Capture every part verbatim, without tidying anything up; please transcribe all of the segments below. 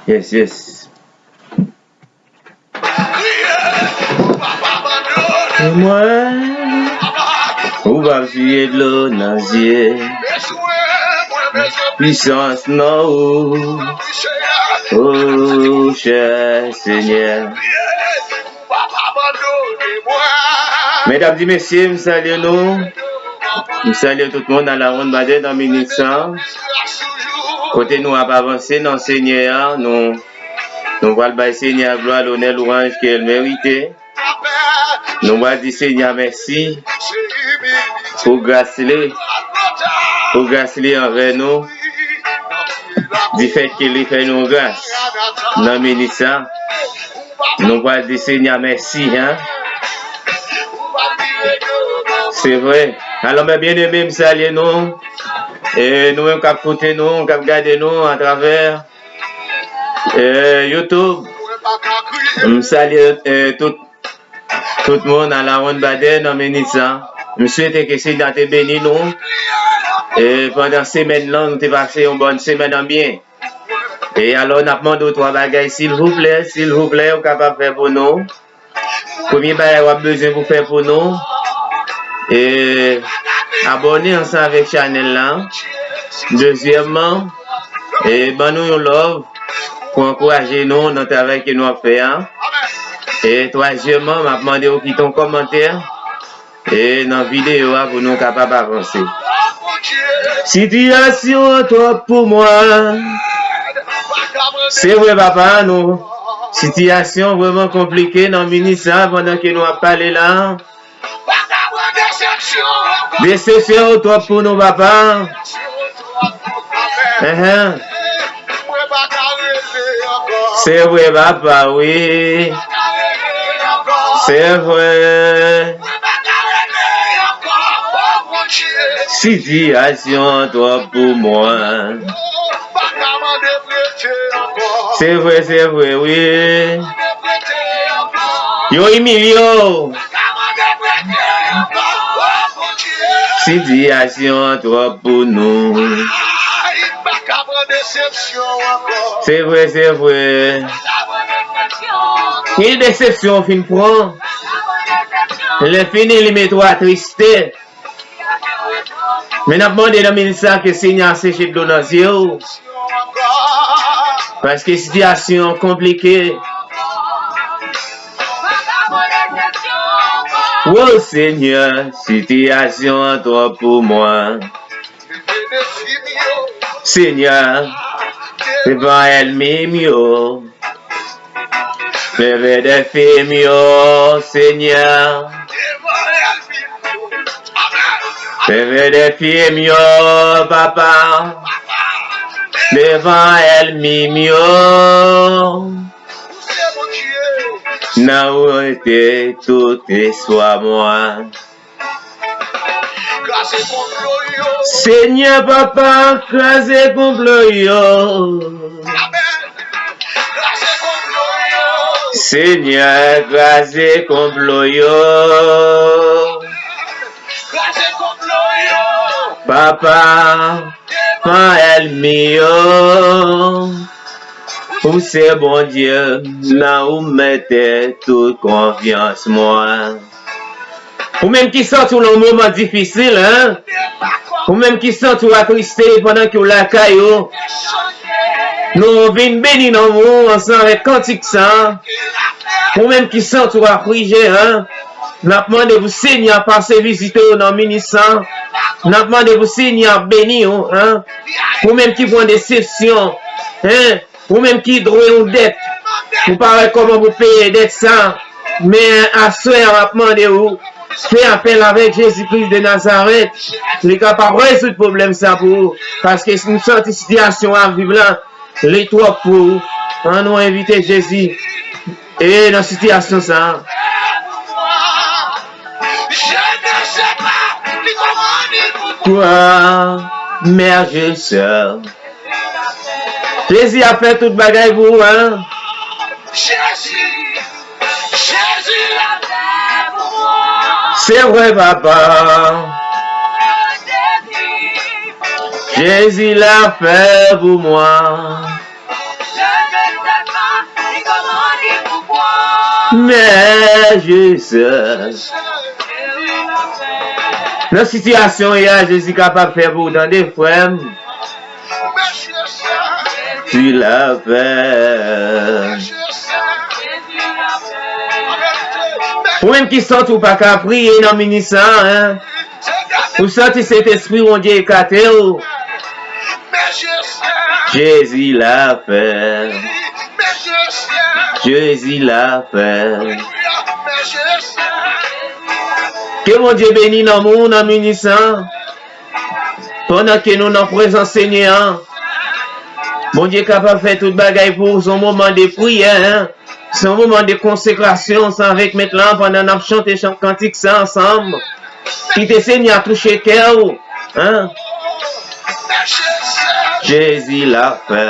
Yes, yes. Mwen, ou p ap siye dlo nan zye. Pisans nan ou, o chè Senyè. Medam di mesye, m salye nou. M salye tout moun a la wonn badè nan minit sa. Kote nou ap avanse nan Senyè a, nou, nou pral bay Senyè a glwa, lonè, lwanj ke l merite. Nou pral di Senyè a mèsi pou gras li, pou gras li anvè nou, difèt ke li fè nou gras nan minit sa. Nou pral di Senyè a mèsi, en. Se vre. Alò, mè byeneme, m salye nou. E nou menm k ap koute nou, k ap gade nou atravè, e, YouTube. M salye, e, tout, tout moun a la wonn badè nan minit sa. M swete ke Senyè a te beni nou. E pandan semèn lan, nou te pase yon bòn semèn an byen. E alò, n ap mande w twa bagay, silvouplè, silvouplè, ou kapab fè pou nou. Premye bagay w ap bezwen pou fè pou nou, e, abòne ansanm avèk chanèl la. Dezyèmman, e, ban nou yon love pou ankouraje nou nan travay ke nou ap fè a. E twazyèmman, m ap mande w kite yon kòmantè e nan videyo a pou nou kapab avanse. Sitiyasyon an twòp pou mwen. Se vre, papa, nou. Sitiyasyon vrèman konplike nan minit sa pandan ke nou ap pale la. Desepsyon yo twòp pou nou, papa. Enhen. Se vre, papa, wi. Se vre. Sitiyasyon an twòp pou mwen. Se vre, se vre, wi. Yo imilye w. Sitiyasyon an twòp pou nou. Se vre, se vre. Ki desepsyon w fin pran? Lè fini, li mete w atriste. Men n ap mande nan minit sa ke Senyè a seche dlo nan zye w. Paske sitiyasyon an konplike. Wo, Senyè, sitiyasyon an twòp pou mwen. Senyè, devan ènmi m yo. Leve defi m yo, Senyè. Leve defi m yo, papa. Devan ènmi m yo. Nan ou mete tout espwa mwen. Senyè papa, kraze konplo yo. Senyè, kraze konplo yo. Papa, pran ènmi yo. Ou se Bondye, nan ou mete tout konfyans mwen. Ou menm ki santi w nan yon moman difisil, en? Ou menm ki santi w atriste pandan ke w lakay ou, nou vin beni nanm ou ansanm avèk kantik sa. Ou menm ki santi w aflije, en? N ap mande pou Senyè a pase vizite w nan minit sa. N ap mande pou Senyè a beni w, en? Ou menm ki pran desepsyon, en? Ou menm ki dwe yon dèt, ou pa wè kòman pou peye dèt sa, men aswè a m ap mande ou, fè apèl avèk Jezi Kris de Nazarèt, li kapab rezoud pwoblèm sa pou ou, paske si nou santi sitiyasyon w ap viv la, li twòp pou ou. Ann nou envite Jezi e nan sitiyasyon sa. Toi, mère, je sers. Jezi ap fè tout bagay pou ou, en. Jezi, Jezi ap fè pou mwen. Se vre, papa. Jezi, Jezi l ap fè pou mwen. Men Jezi. Nan sitiyasyon w ye a, Jezi kapab fè pou w, tande, frè m. Tu l'as fait. Ou menm ki santi w pa ka priye nan minit sa a, hein? Ou santi Sentespri Bondye ekate w? Jezi l'a fè. Jezi l'a fè. Ke Bondye beni nanm ou nan minit sa a. Pandan ke nou nan prezans Senyè a, Bondye kapab fè tout bagay pou ou. Se yon moman de priyè, hein? Se yon moman de konsekrasyon ansanm avèk Mèt la, pandan n ap chante chan kantik sa ansanm. Kite Senyè a touche kè w, hein? Jezi l'a fè.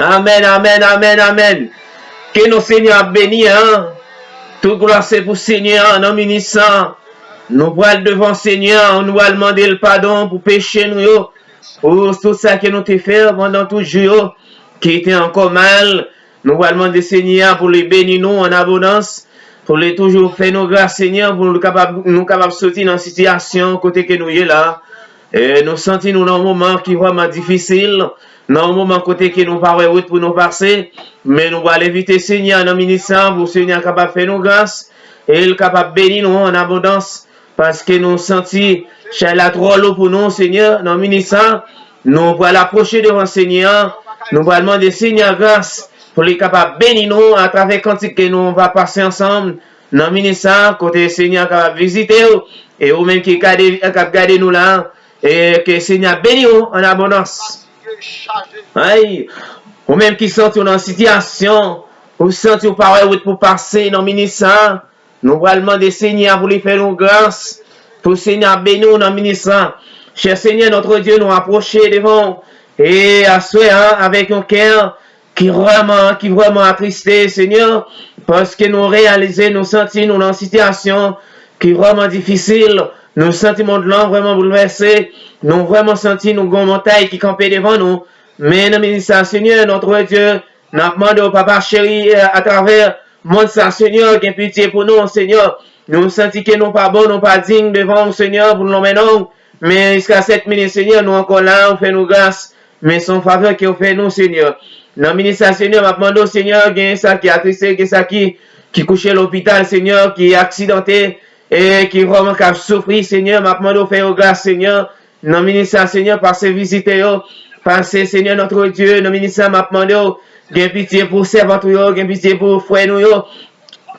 Amèn, amèn, amèn, amèn. Ke non Senyè a beni, hein? Tout glwa se pou Senyè a nan minit sa. Nou pral devan Senyè a, nou pral mande l padon pou peche nou yo, pou tout sa ke nou te fè pandan tout jou yo, ki te ankò mal. Nou pral mande Senyè a pou li beni nou an abondans, pou li toujou fè nou gras, Senyè, pou nou kapab, nou kapab soti nan sitiyasyon kote ke nou ye la. E nou santi nou nan yon moman ki vrèman difisil, nan yon moman kote ke nou pa wè wout pou nou pase, men nou pral envite Senyè a nan minit sa pou Senyè a kapab fè nou gras, e l kapab beni nou an abondans. Paske nou santi chay la twò lou pou nou, Senyè, nan minit sa, nou pral apwoche devan Senyè a, nou pral mande Senyè a gras pou li kapab beni nou atravè kantik ke nou va pase ansanm nan minit sa, kote Senyè a kapab vizite w, e ou menm ki gade, k ap gade nou la, e ke Senyè a beni w an abondans. Ay, ou menm ki santi w nan sitiyasyon, ou santi w pa wè wout pou pase nan minit sa, nou pral mande Senyè a pou li fè nou gras, pou Senyè a beni w nan minit sa. Chè Senyè, notre Dieu, nou apwoche devan w, e aswè a, avèk yon kè ki vrèman, ki vrèman atriste, Senyè, paske nou reyalize, nou santi nou nan sitiyasyon ki vrèman difisil, nou santi mond lan vrèman boulvèse, nou vrèman santi nou gen yon montay ki kanpe devan nou, men nan minit sa, Senyè, notre Dieu, n ap mande w, Papa cheri, atravè mond sa, Senyè, gen pitye pou nou, Senyè. Nou santi ke nou pa bon, nou pa diy devan w, Senyè, pou n lonmen non w. Men jiska sèt minit, Senyè, nou ankò la, ou fè nou gras. Men se yon favè ke w fè nou, Senyè. Nan minit sa, Senyè, m ap mande w, Senyè, gen sa ki atriste, gen sa ki, ki kouche lopital, Senyè, ki aksidante, e ki vrèman k ap soufri, Senyè, m ap mande w fè yo gras, Senyè. Nan minit sa, Senyè, pase vizite yo. Pase, Senyè, notre Dieu, nan minit sa, m ap mande w, gen pitye pou sèvant ou yo, gen pitye pou frè nou yo,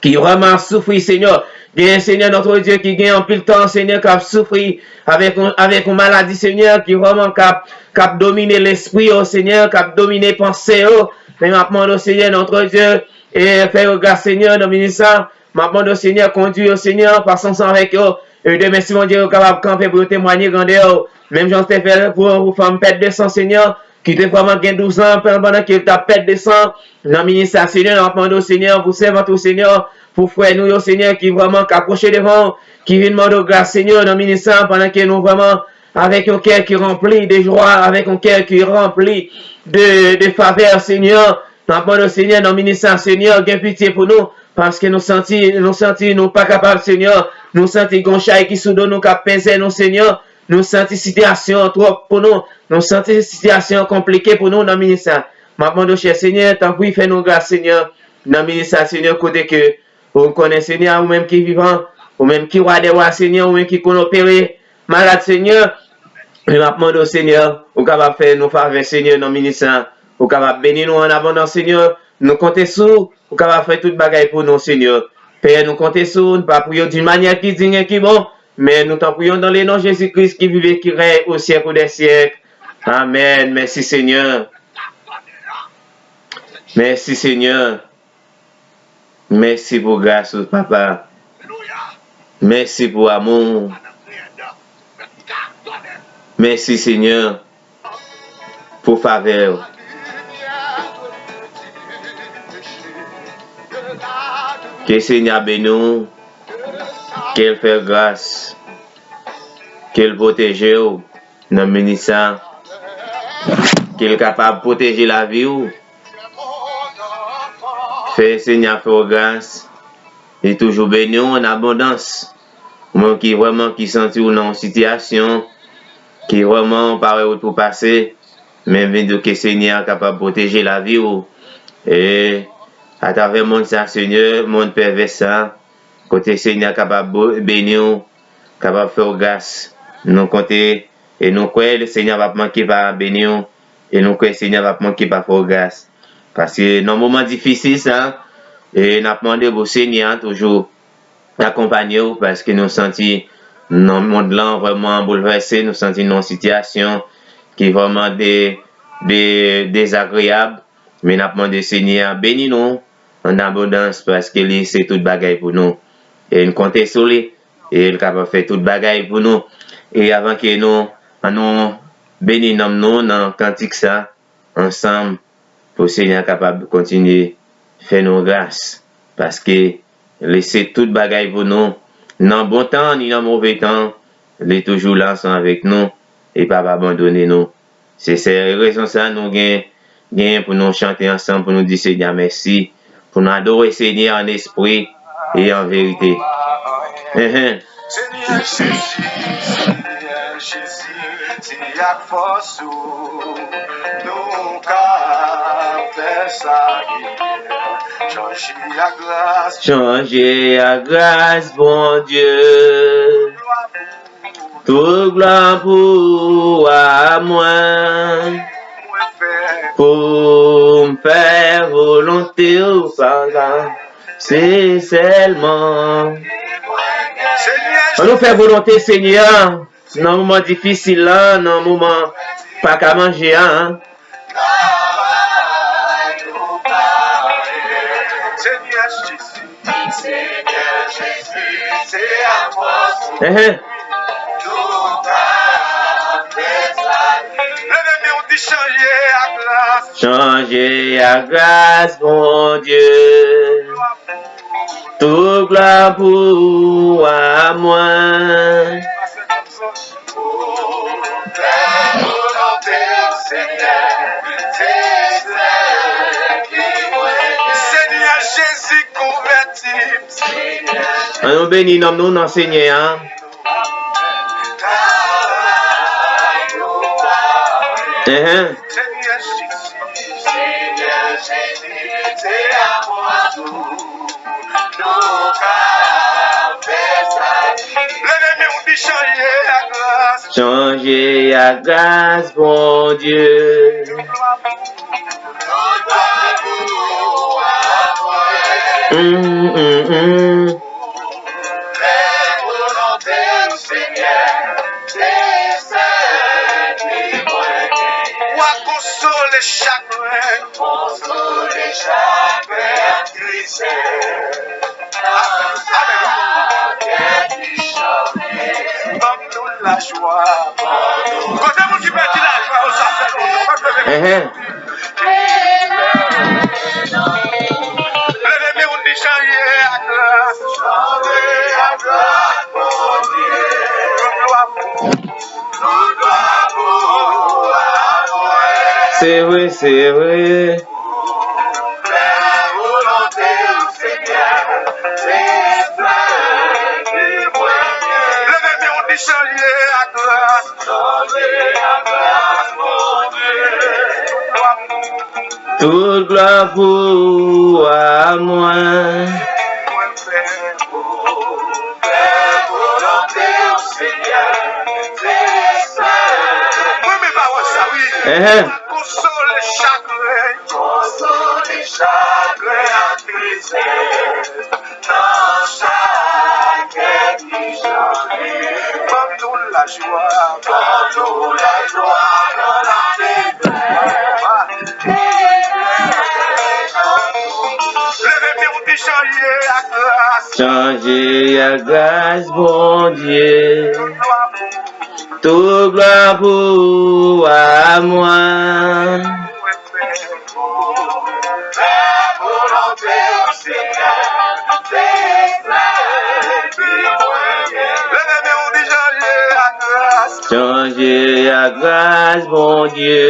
ki vrèman ap soufri, Senyè. Gen, Senyè, notre Dieu, ki gen anpil tan, Senyè, k ap soufri avèk yon, avèk yon maladi, Senyè, ki vrèman k ap, k ap domine lespri yo, Senyè, k ap domine panse yo. Men m ap mande w, Senyè, notre Dieu, e fè yo gras, Senyè, nan minit sa. M ap mande w, Senyè, kondui yo, Senyè, pase ansanm avèk yo. E demen, si Bondye, yo kapab kanpe pou yo temwaye grandè w. Menm jan w te fè pou, pou fanm pèt de san, Senyè, ki te vrèman gen douz an, pandan ke l t ap pèt de san. Nan minit sa, Senyè, n ap mande w, Senyè, pou sèvant ou, Senyè, pou frè nou yo, Senyè, ki vrèman ka pwoche devan w, ki vin mande w gras, Senyè, nan minit sa, pandan ke nou vrèman avèk yon kè ki ranpli de jwa, avèk yon kè ki ranpli de, de favè, Senyè. N ap mande w, Senyè, nan minit sa, Senyè, gen pitye pou nou, paske nou santi, nou santi nou pa kapab, Senyè. Nou santi gon chay ki sou do nou k ap peze nou, Senyè. Nou santi sitiyasyon an twòp pou nou. Nou santi sitiyasyon an konplike pou nou nan minit sa. M ap mande w, chè Senyè, tanpri fè nou gras, Senyè. Nan minit sa, Senyè, kote ke ou konnen, Senyè, ou menm ki vivan, ou menm ki wa dè wa, Senyè, ou menm ki konn opere malad, Senyè. Men m ap mande w, Senyè, ou kapab fè nou favè, Senyè, nan minit sa. Ou kapab beni nou an abondans, Senyè. Nou konte sou ou, ou kapab fè tout bagay pou nou, Senyè. Pè, nou konte sou ou, nou pa priye w d'une manière ki digne et qui bon, men nou t'en prions dans le nom de Jésus-Christ qui vit et qui règne au siècle des siècles. Amèn. Mèsi, Senyè. Mèsi, Senyè. Mèsi pou gras ou, Papa. Mèsi pou amou w. Mèsi, Senyè, pou favè w. Ke Senyè a beni w. Ke l fè w gras. Ke l pwoteje w nan minit sa. Ke l kapab pwoteje lavi w. Fè Senyè a fè w gras, li toujou beni w an abondans. Ou menm ki vrèman ki santi w nan yon sitiyasyon, ki vrèman w pa wè wout pou pase, men m vin di w ke Senyè a kapab pwoteje lavi w. E atravè monn sa, Senyè, monn pèvès sa, kote Senyè a kapab bo- beni w, kapab fè w gras. Nou konte e nou kwè Senyè a p ap manke pa beni w, e nou kwè Senyè a p ap manke pa fè w gras. Paske nan moman difisil sa, e n ap mande pou Senyè a toujou akonpanye w, paske nou santi nan mond lan vrèman boulvèse, nou santi nan yon sitiyasyon ki vrèman de, de, dezagreyab, men n ap mande Senyè a beni nou an abondans, paske li se tout bagay pou nou. E n konte sou li, e l kapab fè tout bagay pou nou. E avan ke nou, ann nou beni nanm nou nan kantik sa, ansanm, pou Senyè a kapab kontinye fè nou gras, paske li se tout bagay pou nou, nan bon tan, ni nan move tan, li toujou la ansanm avèk nou, li p ap abandone nou. Se sèl rezon sa nou gen, genyen pou nou chante ansanm, pou nou di Senyè a mèsi, pou nou adore Senyè a an espri e an verite. Enhen. Senyè Jezi, Senyè Jezi, se ak fòs ou nou ka fè sa ki byen. Chanje ak gras. Chanje ak gras, Bondye. Tout glwa pou ou a mwen. Pou m fè volonte w, Papa, se sèlman. Ann nou fè volonte Senyè a nan moman difisil la, nan moman pa ka manje a. Senyè Jezi, Senyè Jezi, se ak fòs ou. Enhen. Leve men w, di chanje ak gras. Chanje ak gras, Bondye. Tout glwa pou ou a mwen. Senyè Jezi, konvèti m. Ann nou beni nanm nou nan Senyè a. Enhen. Leve men w, di chanje ak gras. Chanje ak gras, Bondye. Mm, mm, mm. Wa konsole chagren. Konsole chagren ak tristès. Alelouya. Ban nou lajwa. Kote moun ki pèdi lajwa yo, sa fè lontan. Enhen. Leve men w, di chanje ak gras. Chanje ak gras, Bondye. Tout glwa pou, tout glwa pou ou a mwen. Se vre, se vre. Fè volonte w, Senyè, se sa ki mwen ye. Leve men w, di chanje ak gras. Chanje ak gras, Bondye. Tout glwa pou ou a mwen. Mwen fè pou fè volonte w, Senyè, se sa. Mwen renmen pawòl sa, wi. Enhen. Konsole chagren. Konsole chagren ak tristès. Nan chak kè ki chanje. Ban nou lajwa. Ban nou lajwa nan ladezè. Leve men w, di chanje ak gras. Chanje ak gras, Bondye. Tout glwa pou ou a mwen. Fè volonte w, Senyè, se sa ki mwen ye. Leve men w, di chanje ak gras. Chanje ak gras, Bondye.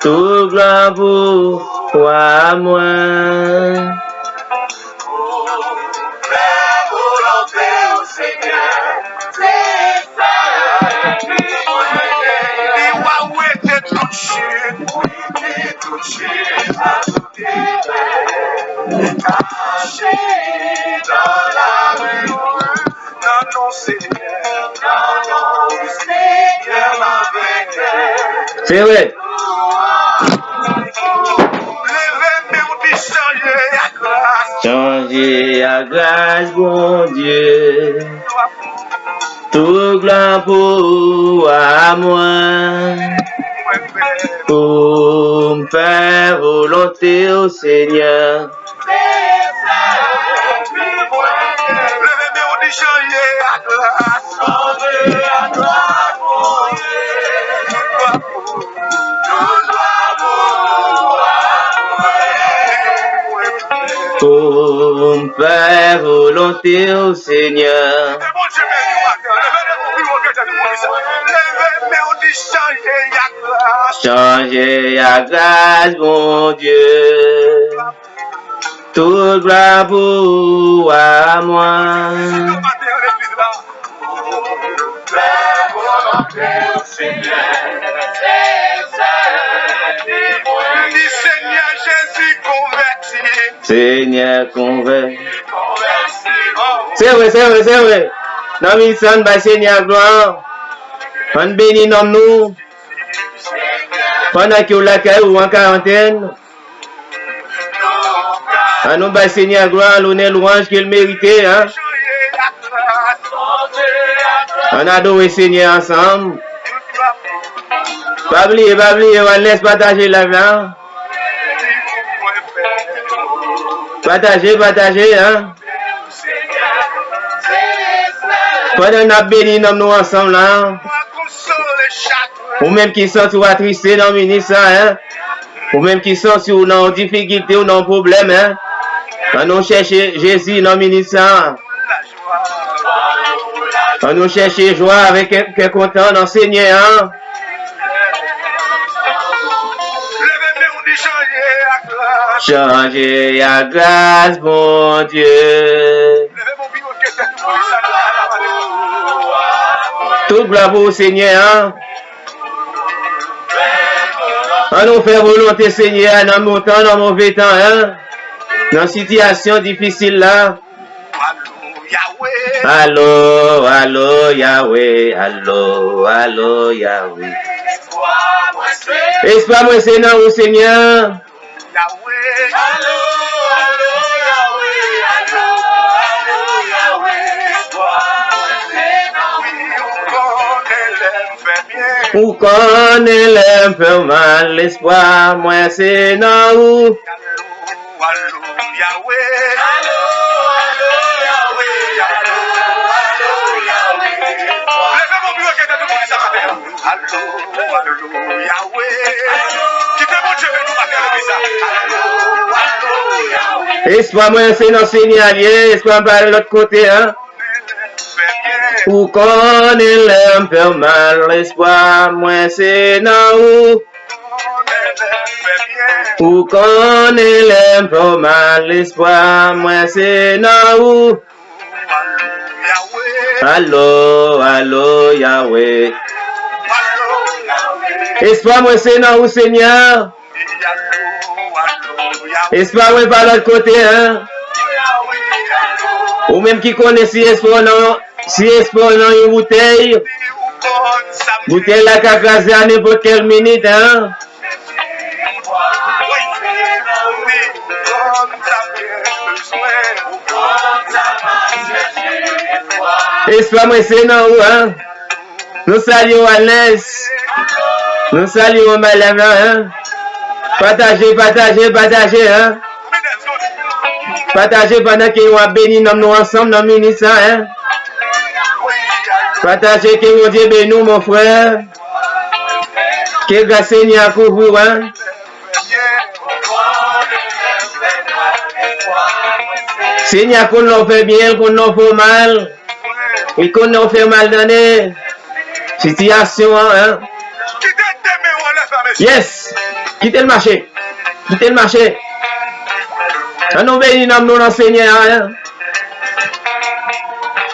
Tout glwa pou Wa mwen. Fè volonte w, Senyè, se sa ki mwen gen. Li w a wete tout chit. Wete tout chit, a tout debè. Kache nan lari w. Nan non Senyè, nan non Senyè, m ap venkè. Se vre. Leve men w, di chanje ak gras. Chanje ak gras, Bondye. Tout glwa pou ou, a mwen. Pou m fè volonte w, Senyè. Leve men w, di chanje ak gras. Pou m fè volonte w, Senyè. Chanje ak gras, Bondye. Tout glwa pou ou, a mwen. Di, Senyè Jezi, konvèti m. Senyè, konvè-, se vre, se vre, se vre. Nan minit sa, ann bay Senyè a glwa. Ann beni nanm nou. Pandan ke w lakay ou an karantèn, ann nou bay Senyè a glwa, lonè, lwanj ke l merite, en. Ann adore Senyè ansanm. Pa bliye, pa bliye, Oneness, pataje live la. Pataje, pataje, en. Pandan n ap beni nanm nou ansanm la, ou menm ki santi w atriste nan minit sa, en. Ou menm ki santi w nan yon difikilte, ou nan yon pwoblèm, en. Ann nou chèche Jezi nan minit sa. Ann nou chèche jwa avèk kè, kè kontan nan Senyè a. Chanje ak gras, Bondye. Tout glwa pou ou, Senyè a. Ann nou fè volonte Senyè a nan bon tan, nan move tan, en. Nan sitiyasyon difisil la. Alo, alo, Yawe, alo, alo, Yawe. Espwa mwen se nan ou, Senyè. Ou konnen lè m fè w mal, espwa mwen se nan ou. Alo, alo, Yawe. Alo, alo, Yawe. Alo, alo, Yawe. Leve men w pi wo, kite tout moun sa maten an. Alo, alo, Yawe. Kite Bondye beni w maten an, legliz la. Alo, alo, Yawe. Espwa mwen se nan Senyè a l ye, espwa m pa lòt kote, en. Ou konnen lè m fè w mal, espwa mwen se nan ou. Ou konnen lè m fè w mal, espwa mwen se nan ou. Alo, alo, Yawe. Espwa mwen se nan ou, Senyè. Espwa mwen pa lòt kote, en. Ou menm ki konnen si espwa w nan, si espwa w nan yon boutèy, boutèy la ka kraze a nenpòt kèl minit, en. Espwa mwen se nan ou, en. Nou salye w, Alnès. Nou salye w, Malèv la, en. Pataje, pataje, pataje, en. Pataje pandan ke nou ap beni nanm nou ansanm nan minit sa, en. Pataje, ke Bondye beni w, mon frè. Ke gras Senyè a kouvri w, en. Senyè a konn lè w fè byen, l konn lè w fè w mal. Li konn lè w fè mal, tande. Sitiyasyon an, en. Yes. Kite l mache. Kite l mache. Ann nou beni nanm nou nan Senyè a, en.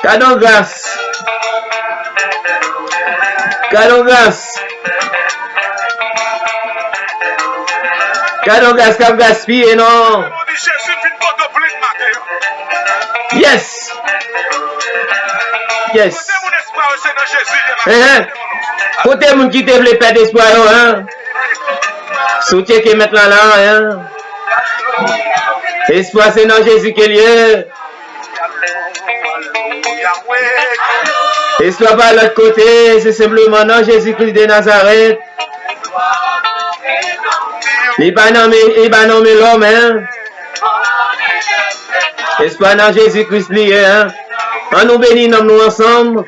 Gad on gras. Gad on gras. Gad on gras k ap gaspiye, non. Yes. Yes. Enhen. Kote moun ki te vle pèd espwa yo, en? Si w tcheke mèt la la, en? Espwa se nan Jezi ke l ye. Espwa pa lòt kote, se senpleman nan Jezi Kris de Nazarèt. Li pa nan men, li pa nan men lòm, en. Espwa nan Jezi Kris li ye, en. Ann nou beni nanm nou ansanm.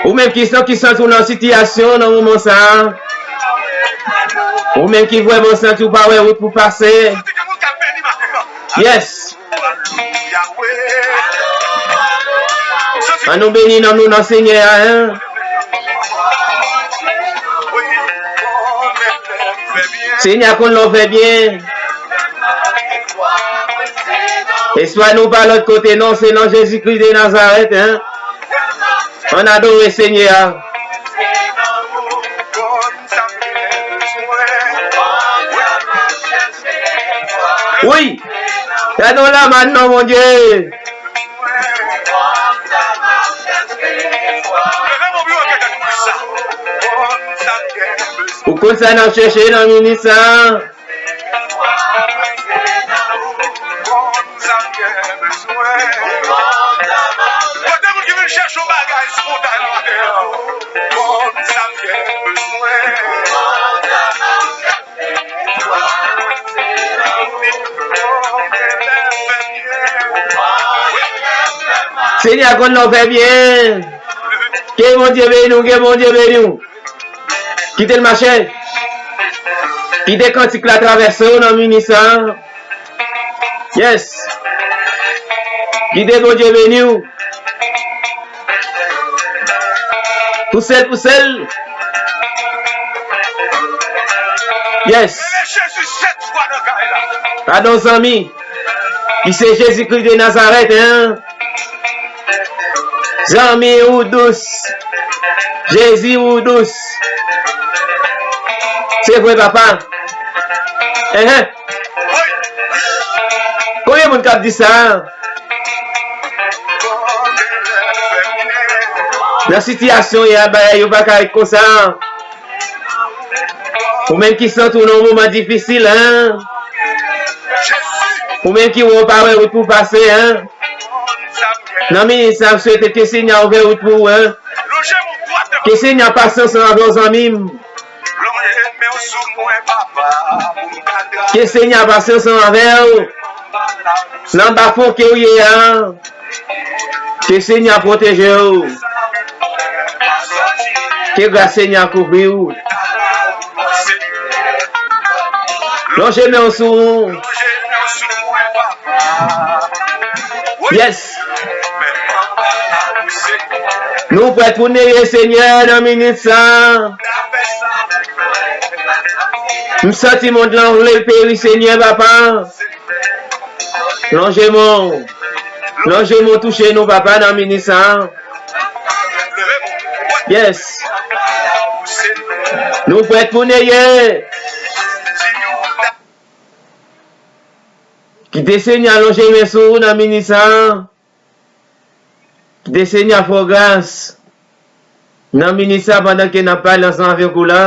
Ou menm ki san-, ki santi w nan sitiyasyon nan moman sa a. Ou menm ki vrèman santi w pa wè wout pou pase. Yes. Ann nou beni nanm nou nan Senyè a, en. Senyè a konn lè w fè byen. Espwa nou pa lòt kote non, se nan Jezi Kris de Nazarèt, en. Ann adore Senyè a. Wi. Gade yon lamann non, Bondye. Ou konn sa n ap chèche nan minit sa a. Kote moun ki vin chèche yon bagay sou montay nan latè a? Senyè a konn lè w fè byen. Ke Bondye beni w, ke Bondye beni w. Kite l mache. Kite kantik la travèse w nan minit sa a. Yes. Kite Bondye beni w. Pouse l, pouse l. Yes. Rele Jezi sèt fwa nan kay la. Gade yon zanmi ki se Jezi Kris de Nazarèt, en. Zanmi ou dous. Jezi ou dous. Se vre, papa. Enhen. Konbyen moun k ap di sa? Nan sitiyasyon y a, bagay yo pa ka ret konsa. Ou menm ki santi w nan yon moman difisil, en. Ou menm ki wè w pa wè wout pou pase, en. Nan minit sa, m swete ke Senyè a ouvè wout pou ou, en. Ke Senyè a pasyans ansanm avè w, zanmi m. Ke Senyè a pasyans ansanm avè w. Nan ba fon ke w ye a. Ke Senyè a pwoteje w. Ke gras Senyè a kouvri w. Lonje men w sou ou. Yes. Nou prèt pou neye Senyè nan minit sa. M santi mond lan vle peri, Senyè, papa. Lonje men w. Lonje men w touche nou, papa, nan minit sa. Yes. Nou prèt pou neye. Kite Senyè a lonje men sou ou nan minit sa. Kite Senyè a fè w gras nan minit sa pandan ke n ap pale ansanm avèk ou la.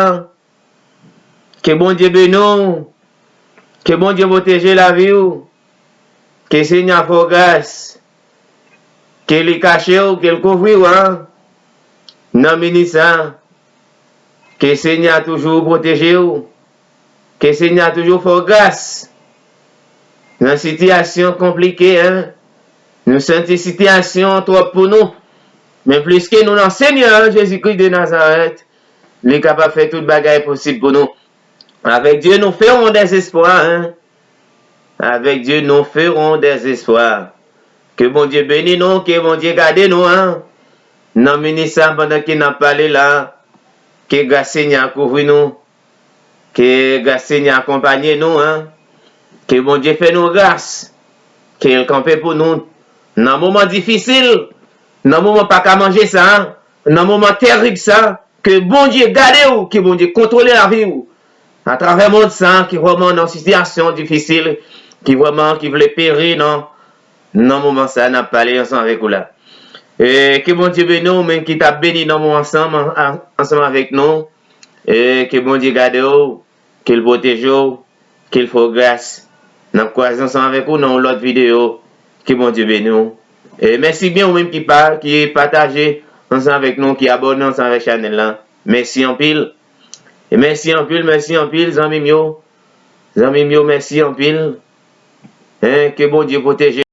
Ke Bondye beni w. Ke Bondye pwoteje lavi w. Ke Senyè a fè w gras. Ke li kache w, ke l kouvri w, an. Nan minit sa, ke Senyè a toujou pwoteje w. Ke Senyè a toujou fè w gras. Nan sitiyasyon konplike, an. Nou santi sitiyasyon twòp pou nou. Men pliske nou nan Senyè a, Jezikri de Nazarèt, li kapab fè tout bagay posib pou nou. Avec Dieu, nous ferons des exploits, hein. Avec Dieu, nous ferons des exploits. Ke Bondye beni nou, ke Bondye gade nou, an. Nan minit sa, pandan ke n ap pale la, ke gras Senyè a kouvri nou, ke gras Senyè a akonpanye nou, en. Ke Bondye fè nou gras, ke l kanpe pou nou nan moman difisil, nan moman pa ka manje sa, nan moman terib sa, ke Bondye gade w, ke Bondye kontwole lavi w atravè mond sa ki vrèman nan sitiyasyon difisil, ki vrèman ki vle peri nan, nan moman sa n ap pale ansanm avèk ou la. E ke Bondye beni w, ou menm ki t ap beni nan moman sa ansanm avèk nou. E ke Bondye gade w, ke l pwoteje w, ke l fè w gras. N ap kwaze ansanm avèk ou nan yon lòt videyo. Ke Bondye beni w. E mèsi byen ou menm ki pa, ki pataje ansanm avèk nou, ki abòne ansanm avèk chanèl la. Mèsi anpil. E mèsi anpil, mèsi anpil, zanmi m yo. Zanmi m yo, mèsi anpil. En, ke Bondye pwoteje